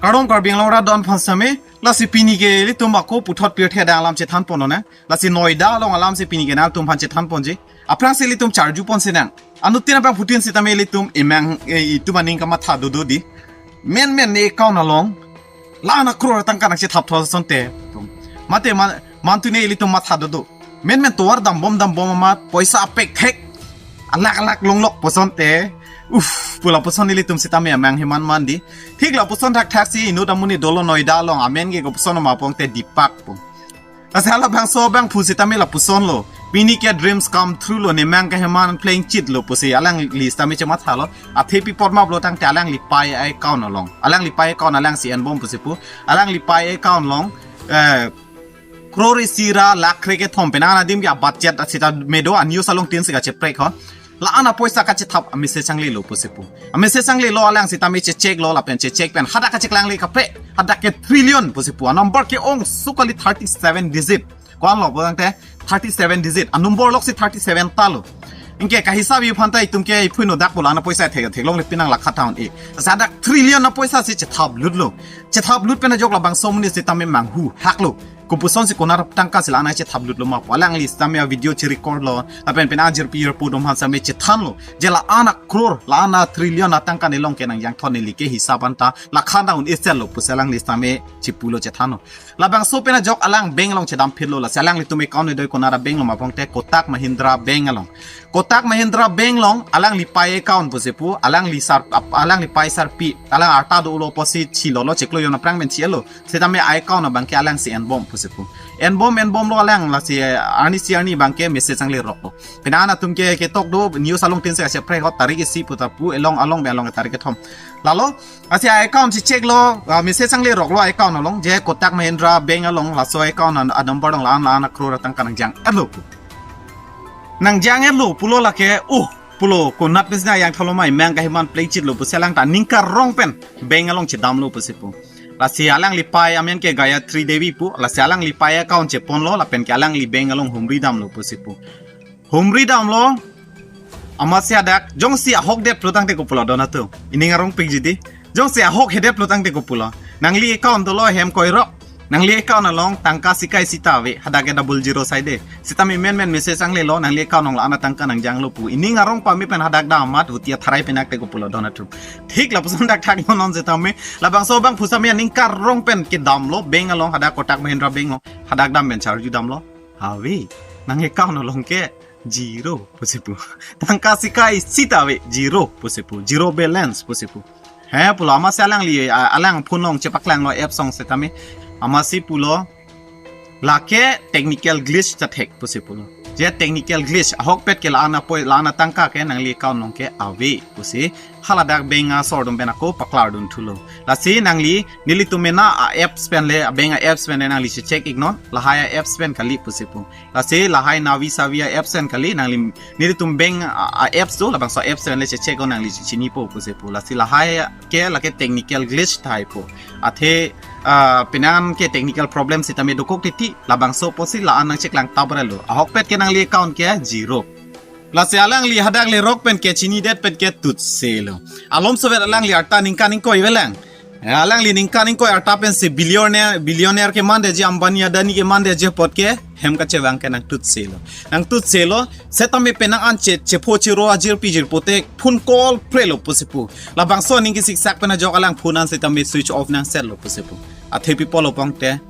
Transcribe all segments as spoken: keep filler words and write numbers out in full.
Kardom Karbi Anglong arat don aphan sitame, lasi pini ke ilitum ako puthot pirthe adang alam chethan pon nang. Lasi Noida along alam si pini ke nangtum aphan chethan ponji. Aphrangsi ilitum charju pon sinang. Anuttin abang phutin sitame ilitum emang, eh, itum aning kamatha dodo di. Menmen ne account along la-an a crore atangka nangchethap thor asonte. Mate man, mantu ne ilitum matha dodo. Menmen tovar dambom dambom amat, poisa apek thek. Alak alak longlok pu asonte. Uff, pu lapuson ilitum sitame amang heman man di. Thik lapuson thakthak si inut amonit dolo Noida along, amen ke kopuson ma pu tangte Deepak pu. Lasi halabangso abangphu sitame lapuson lo. Pini ke dreams come true lo, ne mang ke heman playing chit lo pusi alangli sitame chematha lo. Athe pi apot ma pulo tangte alangli pai account along, alangli pai account alangsi enbom pusi pu. Alangli pai account along, eh, crore isi ra lakh kre kethom, penang adim ke budget asita medo a news along tin si kacheprek ho. La-an apoisa kachethap amessage angle lo pusi pu. Amessage angle lo, alang sitame checheck lo, lapen checheck pen hadak kacheklang le kaprek, hadak ke trillion pusi pu. A number ke ong sukali thirty seven digit. Ko-an lo pu tangte thirty seven digit. A number loksi thirty seven ta lo. Anke kahisap ji aphan ta itum ke iphui no dak pu la-an apoisa thek theklongle pinang lakha ta un-e. Lasi hadak trillion apoisa si chethap lut lo. Chethap lut pen ajok labangso amonit sitame manghu hak lo. Kopuson si konat atangka si la-an chethap lut lo ma pu. Alangli sitame a video che record lo. Lapen pen ajirpi jirpo atum aphan sitame chethan lo. Je la-an a crore, la-an a trillion atangka nelong ke nangjang thon, neli ke hisap anta lakha ta un-e sel lo pusi alangli sitame chepu lo, chethan lo. Labangso pen ajok alang bank along chedam phit lo, lasi alanglitum account ne doi konat a bank lo ma pu tangte Kotak Mahindra Bank along. Kotak Mahindra Bank along alangli pai account pusi pu, alangli sar, ap-, alangli pai sarpi, alang arta dolo pusi chilo lo, chiklo jon aphrang pen chilo. Sitame account abang ke alangsi enbom pusi pu. Enbom, enbom lo alang, lasi, eh, arni si arni abang ke message angle rok lo. Penang atum ke ketok do, news along tin si kacheprek ho, tarik isi pu ta pu, elong along be along tarik kethom. Lalo, lasi account si check lo, ah, message angle rok lo account along, je Kotak Mahindra Bank along, laso account a, a number along la-an la-an a crore atangka nangjang-et lo pu. Nangjang-et lo pulo lake, uh, pulo konat pen si nangthalo ma, emang ke heman playing chit lo pusi alang ta aning karong pen bank along chedam lo pusi pu. Lasi alangli pai amen ke Gayatri Devi pu, lasi alangli pai account chepon lo, lapen ke alangli bank along humri dam lo pusi pu. Humri dam lo, amatsi hadak, jongsi ahok det pulo tangte kopulo don atum. Ining arong pik ji di. Jongsi ahok hedet pulo tangte kopulo. Nangli account dolo hem koirok. Nangli account along tangka sikai sita ave, hadak ke double zero saide. Sitame menmen message angle lo, nangli account along la-an atangka nangjang lo pu. Ining arong pame pen hadak dam amat, hutia tharai penak te kopulo don atum. Thik lapuson dak thak lo non sitame. Labangso abangphu sitame aning karong pen kedam lo, bank along, hadak Kotak Mahindra Bank along, hadak dam pen charju dam lo. Ave, nang account along ke zero pusi pu. Tangka sikai sita ave, zero pusi pu. Zero balance pusi pu. He pulo, amatsi alangli, a, alang phone along chepaklang lo apps along sitame. Amatsi pulo, lake technical glitch ta thek pusi pulo. Je technical glitch, ahokpet ke la-an apoi, la-an atangka ke nangli account along ke ave pusi. Haladak bank asor atum pen ako paklar dun thulo. Lasi nangli nelitum mena a apps pen le, bank a apps pen le nangli si check iknon. Lahai a apps pen kali pusi pu. Lasi lahai Navi Savi a apps pen kali, nangli nelitum bank a, a apps do, labangso apps pen le si check iknon, nangli si chinipo pusi pu. Lasi lahai ke lake technical glitch thai po. Athe, ah, penang ke technical problem sitame dokok titi, labangso apotsi la-an nangcheklang tabre lo. Ahokpet ke nangli account ke zero. Lasi alangli hadak lerok pen ke chinidet pen ke tutse lo. Alomsovet alangli arta ningkan ingkoi avelang. Eh, alangli ningkan ingkoi arta pensi billionaire, billionaire ke mandetji, Ambani Adani ke mandetji apot ke hem kachevang ke nangtutse lo. Nangtutse lo, sitame penang an che, chepho chero ajirpi jirpo te phone call pre lo pusi pu. Labangso aning kesiksak pen ajok alang phone an sitame switch off nangset lo pusi pu. Athe pi pulo pu tangte,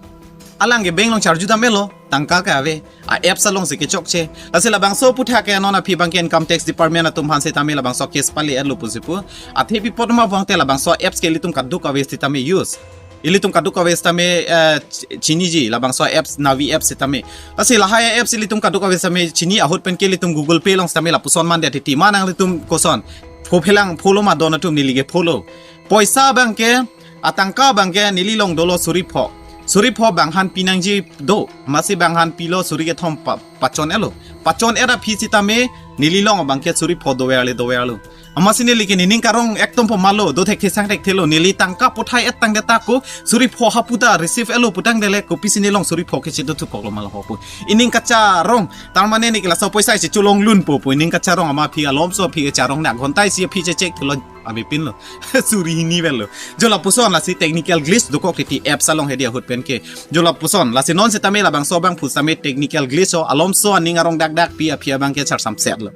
alang ke bank along charju dam-et lo, tangka ke ave, a apps along si kechokche. Lasi labangso aputhak ke non aphi abang ke Income Tax Department atum aphan sitame labangso case pale-et lo pusi pu. Athe pi apot ma pu tangte labangso apps ke ilitum kadokave sitame use. Ilitum kadokave sitame, eh, ch-, chiniji, labangso apps, Navi apps sitame. Lasi lahai apps ilitum kadokave sitame chini ahut pen ke ilitum Google Pay along sitame lapuson mandet titi. Ma nanglitum koson, pho phelang, pho lo ma don atum, neli ke pho lo. Poisa abang ke, atangka abang ke neli along dolo suri pho. Suri pho bang han pinangji do, amatsi bang han pilo suri kethom pa, pachon-et lo. Pachon-et aphi sitame neli along abang ke suri pho dover le dover lo. Amatsi neli ke nening karong ekdom po malo, do thekthe sang thekthe lo, neli tangka puthai-et tangdet ako, suri pho hapu ta receive-et lo pu tangte le, kopisi neli along suri pho ke chido thukok lo ma lo ho pu. Ining kacharong, tar mane neli ke laso poisa si cholong lun po pu, ining kacharong amat aphi alomso aphi kacharong na, ghonta isi aphi che check thulo. Ave pinlo. Suri hini velo. Jo lapuson lasi technical glitch dokok titi apps along hedi ahut pen ke. Jo lapuson lasi non setame labangso abangphu setame technical glitch o, alomso aning arong dakdak pi aphi abang ke charsamset lo.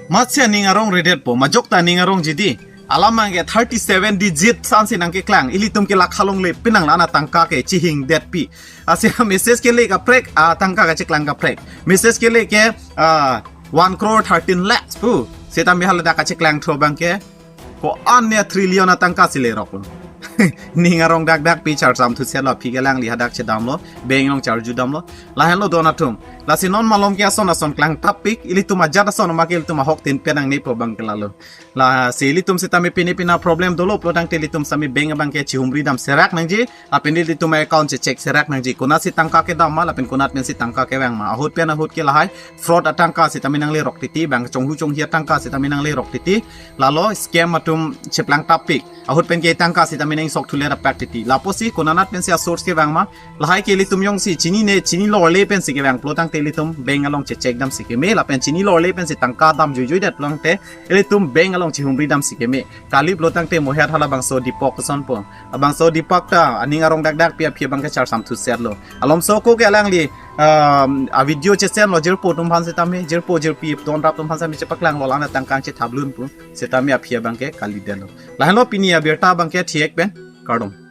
Matsi aning arong redet po, majok ta aning arong jidi. Alam abang ke thirty seven digit san si nangkeklang. Ilitum ke lakha longle pinang la-an atangka ke chihingdet pi. Asi message kele kaprek, atangka kacheklang kaprek. Message kele ke, ah, one crore thirteen lakhs pu. Setame haladak kacheklang thu abang ke ko-an ne trillion atangka si lerok lo. Ning arong dakdak pi charsam thuset lo, aphi kelang li hadak chedamlo, bank along charju damlo. Lahenlo don atum. Lasi non malom ke ason ason klang tapik, ilitum ajat ason ma ke ilitum ahok tin pen nangne po abang ke lalo. Lasi ilitum setame pine pina problem dolo pulo tangte ilitum setame bank abang ke chihumri dam serak nangji, lapen ilitum account checheck serak nangji. Konat si tangka kedam ma, lapen konat pen si tangka kevang ma. Ahut pen ahut ke lahai fraud atangka setame nanglerok titi, bang chonghu chonghi atangka setame nanglerok titi. Lalo scam atum cheplang tapik. Ahut pen ke tangka setame nangsok thule rapak titi. Lapusi konat pensi a-source kevang ma. Lahai ke ilitum jongsi chinine, chini lorle pensi kevang pulo tangte ilitum bank along checheck dam si keme. Lapen chini lorle pensi tangka dam juijui det pulo tangte ilitum bank along chihumri dam si keme. Kali pulo tangte mohet halabangso Deepak ason po. Abangso Deepak ta aning arong dakdak pi aphi abang ke charsam thuset lo. Alomso ko ke alangli, um, a-video chesen lo jirpo atum aphan setame, jirpo jirpi don rap atum aphan setame chepaklang lo, la-an atangka chethap lun pu. Setame aphi abang ke kalidet lo. Lahenlo pini abirta abang ke thiek pen. Kardom.